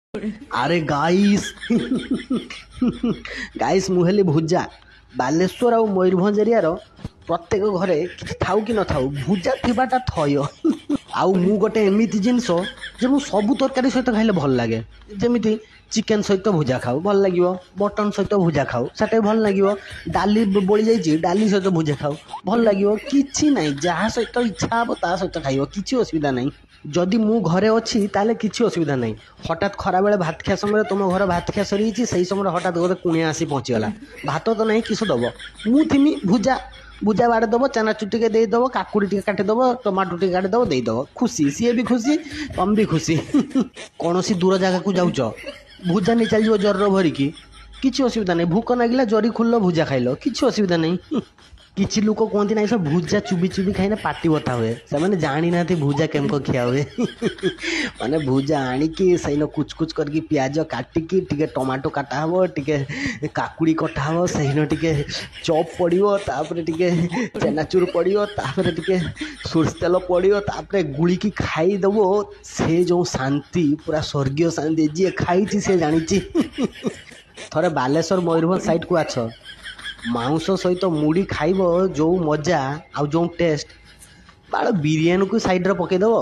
ଆରେ guys, guys, ମୁଁ ହେଲି ଭୁଜା। ବାଲେଶ୍ୱର ଆଉ ମୟୂରଭଞ୍ଜ ଏରିଆର ପ୍ରତ୍ୟେକ ଘରେ କିଛି ଥାଉ କି ନଥାଉ, ଭୁଜା ଥିବାଟା ଥୟ। ଆଉ ମୁଁ ଗୋଟେ ଏମିତି ଜିନିଷ ଯେ ମୁଁ ସବୁ ତରକାରୀ ସହିତ ଖାଇଲେ ଭଲ ଲାଗେ। ଯେମିତି ଚିକେନ୍ ସହିତ ଭୁଜା ଖାଉ, ଭଲ ଲାଗିବ। ମଟନ୍ ସହିତ ଭୁଜା ଖାଉ, ସେଟା ବି ଭଲ ଲାଗିବ। ଡାଲି ବଳି ଯାଇଛି, ଡାଲି ସହିତ ଭୁଜା ଖାଉ, ଭଲ ଲାଗିବ। କିଛି ନାହିଁ, ଯାହା ସହିତ ଇଚ୍ଛା ହେବ ତା ସହିତ ଖାଇବ, କିଛି ଅସୁବିଧା ନାହିଁ। ଯଦି ମୁଁ ଘରେ ଅଛି ତାହେଲେ କିଛି ଅସୁବିଧା ନାହିଁ। ହଠାତ୍ ଖରାବେଳେ ଭାତ ଖିଆ ସମୟରେ ତୁମ ଘର ଭାତ ଖିଆ ସରିଯାଇଛି, ସେଇ ସମୟରେ ହଠାତ୍ ଗୋଟେ କୁଣିଆ ଆସି ପହଞ୍ଚିଗଲା, ଭାତ ତ ନାହିଁ, କିସ ଦେବ? ମୁଁ ଥିମି, ଭୁଜା ଭୁଜା ବାଡ଼େଇ ଦେବ, ଚେନାଚୁର ଟିକେ ଦେଇଦେବ, କାକୁଡ଼ି ଟିକେ କାଟିଦେବ, ଟମାଟୋ ଟିକେ କାଟିଦେବ, ଦେଇଦେବ। ଖୁସି, ସିଏ ବି ଖୁସି, ତମେ ବି ଖୁସି। କୌଣସି ଦୂର ଜାଗାକୁ ଯାଉଛ, ଭୁଜା ନେଇ ଚାଲିଯିବ ଜରିର ଭରିକି, କିଛି ଅସୁବିଧା ନାହିଁ। ଭୋକ ନାଗିଲା, ଜରି ଖୋଲିଲ, ଭୁଜା ଖାଇଲ, କିଛି ଅସୁବିଧା ନାହିଁ। କିଛି ଲୋକ କୁହନ୍ତି ନାହିଁ ସବୁ ଭୁଜା ଚୁବି ଚୁବି ଖାଇଲେ ପାଟି ବଥା ହୁଏ। ସେମାନେ ଜାଣିନାହାନ୍ତି ଭୁଜା କେମିତି ଖିଆ ହୁଏ। ମାନେ ଭୁଜା ଆଣିକି ସେଇନ କୁଚ କୁଚ କରିକି ପିଆଜ କାଟିକି, ଟିକେ ଟମାଟୋ କାଟା ହେବ, ଟିକେ କାକୁଡ଼ି କଟା ହେବ, ସେଇନ ଟିକେ ଚପ୍ ପଡ଼ିବ, ତାପରେ ଟିକେ ଚେନାଚୁର ପଡ଼ିବ, ତାପରେ ଟିକେ ସୋରିଷ ତେଲ ପଡ଼ିବ, ତାପରେ ଗୁଳିକି ଖାଇଦେବ। ସେ ଯେଉଁ ଶାନ୍ତି, ପୁରା ସ୍ୱର୍ଗୀୟ ଶାନ୍ତି, ଯିଏ ଖାଇଛି ସେ ଜାଣିଛି। ଥରେ ବାଲେଶ୍ୱର ମୟୂରଭଞ୍ଜ ସାଇଡ଼କୁ ଆସ, ମାଉଁସ ସହିତ ମୁଢ଼ି ଖାଇବ, ଯେଉଁ ମଜା ଆଉ ଯେଉଁ ଟେଷ୍ଟ, ବାଳ ବିରିୟାନୀକୁ ସାଇଡ଼ରେ ପକାଇଦେବ।